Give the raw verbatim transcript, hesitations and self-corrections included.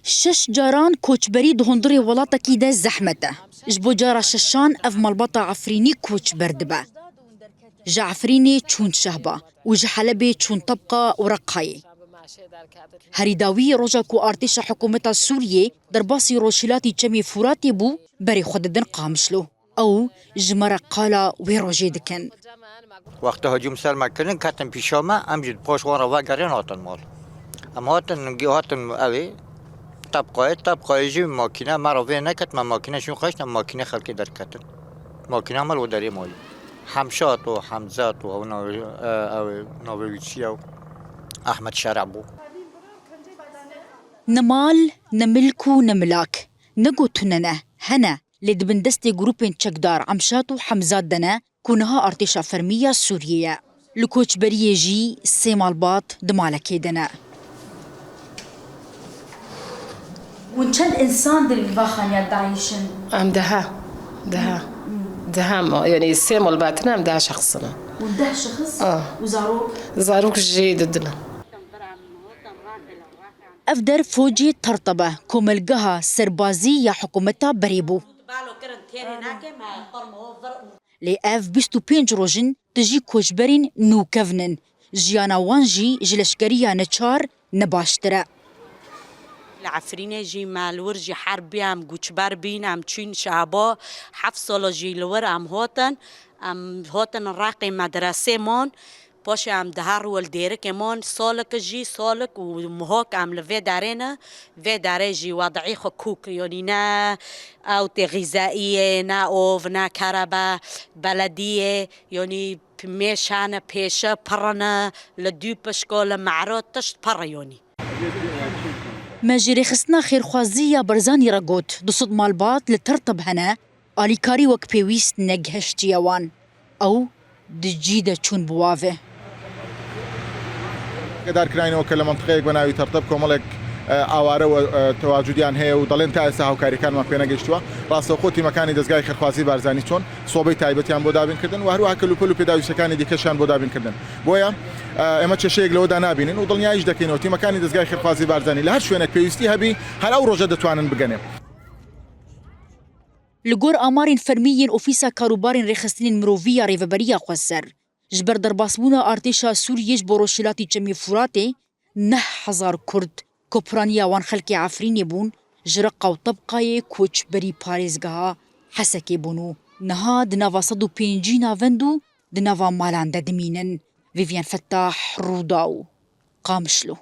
Şeş caran koçberî di hundirê welatekî de zehmet e. Ji bo cara şeşan ev malbata Efrînî koçber dibe. Ji Efrînê çûn Şehba û ji Helebê çûn Tebqa û Reqayê. Herî dawî roja ku artêşa hikûmeta Sûriyê derbasî rojhilatî Çemê Furatê bû, berê xwe didin Qamişlo. Ew ji me re qala wê rojê dikin. Wexta hicûm ser me kirin, ketin pîşa me, em jî di paş wan re vegerin hatin mal. Em hatin, hatin ew ê, Tebqayê, Tebqayê jî makîne me re vê neket, me makîne şûn xeşt, em makîne xelkê derketin. Makîne me li derê mayî. Hemşat û Hemzat û ew navê, e, ew ê navê wî çi ye? Ehmed Şereb bû. Ne mal, ne milk û ne milak, ne got tune ne, hene, lê di bin destê grûpên çekdar Emşat û Hemzat de ne, ku niha artêşa fermî ya Sûriyê ye. Li koçberiyê jî sê malbat di malekê de ne. Hûn çend însan di va xaniya dayîşin? Em deha. Deha. Deha ma, yanî sê malbat in, em deha şexs in. Hûn deh şexs Ah. û zarok? Zarok jî di din in. Ev der focê Terteb e, komelgeha serbazî ya hikûmeta berê bû. Lê ev bîst û pênc roj in tijî koçberên nûkevin in. Jiyana wan jî ji leşkeriya neçar ne baştir e. Li Efrînê jî me li wir jî herb bî, em koçber bîn, em çûn Şehba, heft sala jî li wir em hatin. Em hatin raqê medresê man, paşê em di her rû li dêrikê man, salik jî salik û mihok em li vê derê ne, vê derê jî wedî xwe kûk, yanî ne ewtê xîzeyiyê, ne ov, ne kerebe, belediyê, yanî mêşane pêşe pirine, li dû pişko, li mehro tişt pire yanî. Me ji rêxistina xêrxwazî ya Barzanî re got, du sed malbat li Terteb hene, alîkarî wek pêwîst negihiştiye wan. Ew di cî de çûn bi wa ve. ئاگادار کراینەوە کە لە مەنتقەیەک بە ناوی تەرتەب کۆمەڵێک، ئە، ئاوارە و، ئە، تەواجودیان هەیە و دەڵێن تا ئێستا هاوکاریەکانمان پێ نەگەیشتووە. ڕاستەوخۆ تیمەکانی دەستگای خێرخوازی بارزانی چۆن سۆبەی تایبەتیان بۆ دابین کردن و هەروەها کەلوپەل و پێداویستەکانی دیکەشیان بۆ دابین کردن. بۆیە، ئە، ئێمە کێشەیەک لەوەدا نابینین و دڵنیاییش دەکەینەوە تیمەکانی دەستگای خێرخوازی بارزانی لە هەر شوێنێک پێویستی هەبی، هەر ئەو ڕۆژە دەتوانن بگەنێ. Li gor amarên fermî yên Ofîsa Karûbarên Rêxistinên Mirovî ya Rêveberiya Xweser, ji ber derbasbûna artêşa Sûriyê ji bo Rojhilatî Çemê Furatê, neh hezar Kurd, ku piraniya wan xelkê Efrînê bûn, ji Reqa û Tebqayê koçberî parêzgeha Hesekê bûn û niha di nava sed û pêncî navend û di nava malan de dimînin. Vîvyen Fettah, Rûdaw, Qamişlo.